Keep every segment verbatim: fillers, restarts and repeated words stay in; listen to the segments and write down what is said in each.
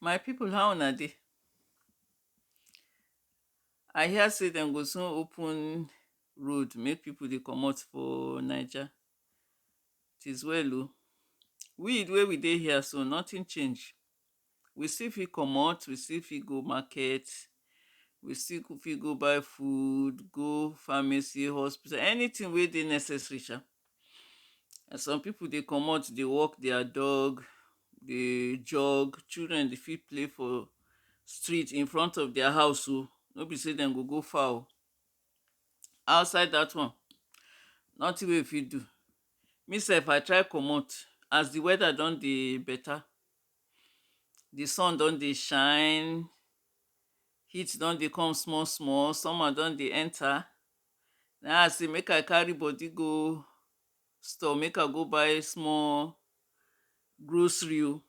My people, how una dey? I hear say dem go soon open road make people dey comot for Naija. It is well o. We wey we dey here so, nothing change. We still fit comot, we still fit go market, we still go fit go buy food, go pharmacy, hospital, anything wey dey necessary sha. And some people dey comot, dey walk their dog, dey jog, children dey fit play for street in front of their house o. No be say dem go go far o. Outside that one, nothing wey you fit do. Me sef, I try comot as the weather don dey better. The sun don dey shine, heat don dey come small small, summer don dey enter. Na I say make I carry body go store, make I go buy small grocery o.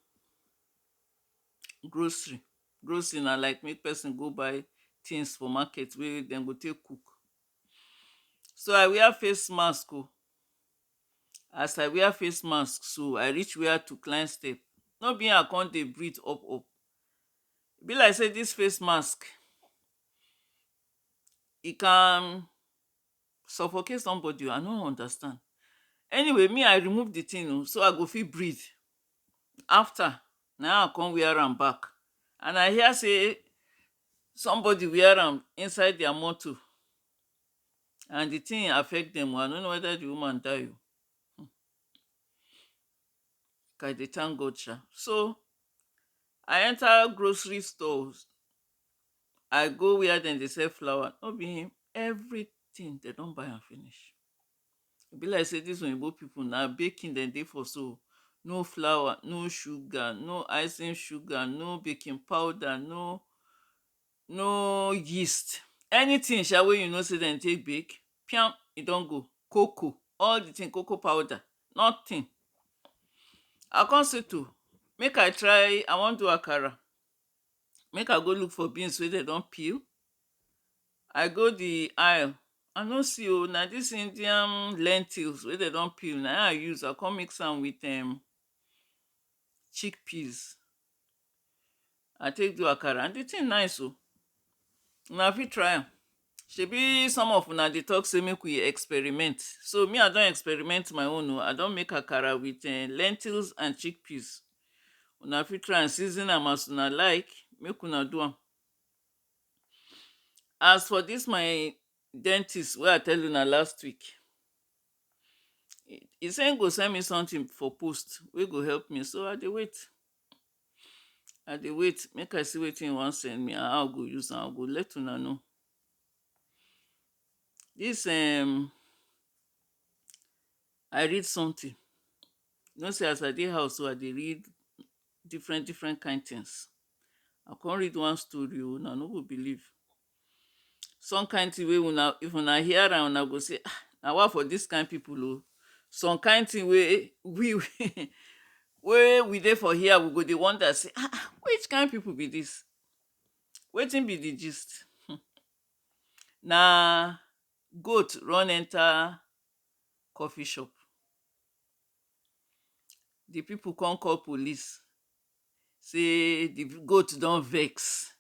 Grocery. Grocery na like make person go buy things for market wey dem go take cook. So I wear face mask o. As I wear face mask so, I reach where to climb step. No be I come dey breathe up up. E be like say this face mask, e can suffocate somebody o, I no understand. Anyway, me, I remove the thing o, so I go fit breathe. After, na I come wear am back. And I hear say somebody wear am inside their motor. And the thing affect them o. I no know whether the woman die o. Hmm. I dey thank God sha. So, I enter grocery stores. I go where dem dey sell flour. No be him. Everything dem don buy am finish. E be like say this oyibo people na baking dem dey for so. No flour, no sugar, no icing sugar, no baking powder, no, no yeast. Anything sha wey you know say dem take bake, piam, e don go. Cocoa, all the thing, cocoa powder, nothing. I come say to, make I try, I wan do akara. Make I go look for beans wey dem don peel. I go the aisle. I no see o, na this Indian lentils wey dem don peel, na I use, I come mix am with um, chickpeas. I take do akara and the thing nice o. Una fit try am. Shebi some of una dey talk say make we experiment. So me, I don experiment my own o. I don make akara with um, lentils and chickpeas. Una fit try and season am as una like. Make una do am. As for this my dentist wey I tell una last week, he, he say he go send me something for post wey go help me. So I dey wait. I dey wait. Make I see wetin he wan send me and how I go use am. I go let una know. This um, I read something. You know say as I dey house, so I dey read different different kind things. I come read one story o, una no go believe. Some kind thing wey una, if una hear am, una go say, "Ah, na wa for this kind people o." Some kind thing wey we wey we dey for here, we go dey wonder say, "Ah, ah, which kind people be this? Wetin be the gist?" Na goat run enter coffee shop. The people come call police. Say the goat don vex.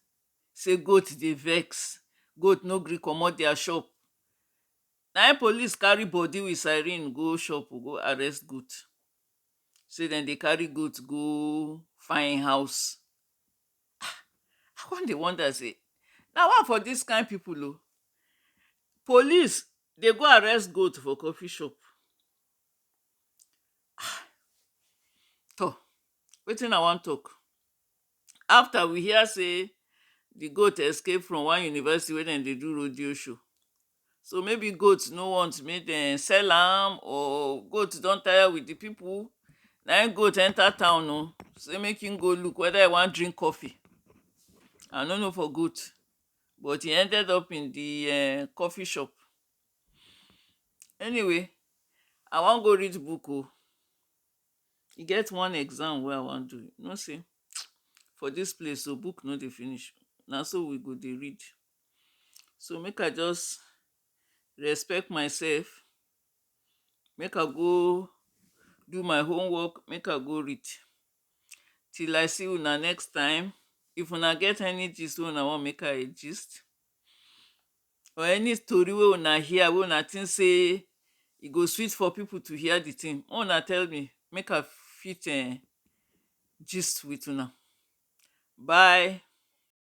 Say goat dey vex. Goat no gree comot their shop. Na im police carry body with siren go shop go arrest goat. Say dem dey carry goat go fine house. Ah, I come dey wonder say, na wa for this kind people o. Police dey go arrest goat for coffee shop. Ah, to, wetin I wan talk? After we hear say the goat escape from one university wey dem dey do rodeo show. So maybe goat no want make dem sell am, or goat don tire with the people. Na im goat enter town o, say make him go look whether he wan drink coffee. I no know for goat, but he ended up in the uh, coffee shop. Anyway, I wan go read book o. E get one exam wey I wan do. You know say for this place, so book no dey finish. Na so we go dey read. So make I just respect myself. Make I go do my homework. Make I go read. Till I see una next time. If una get any gist wey una wan make I gist, or any story wey una hear, wey una think say e go sweet for people to hear the thing, make una tell me, make I fit, eh, gist with una. Bye.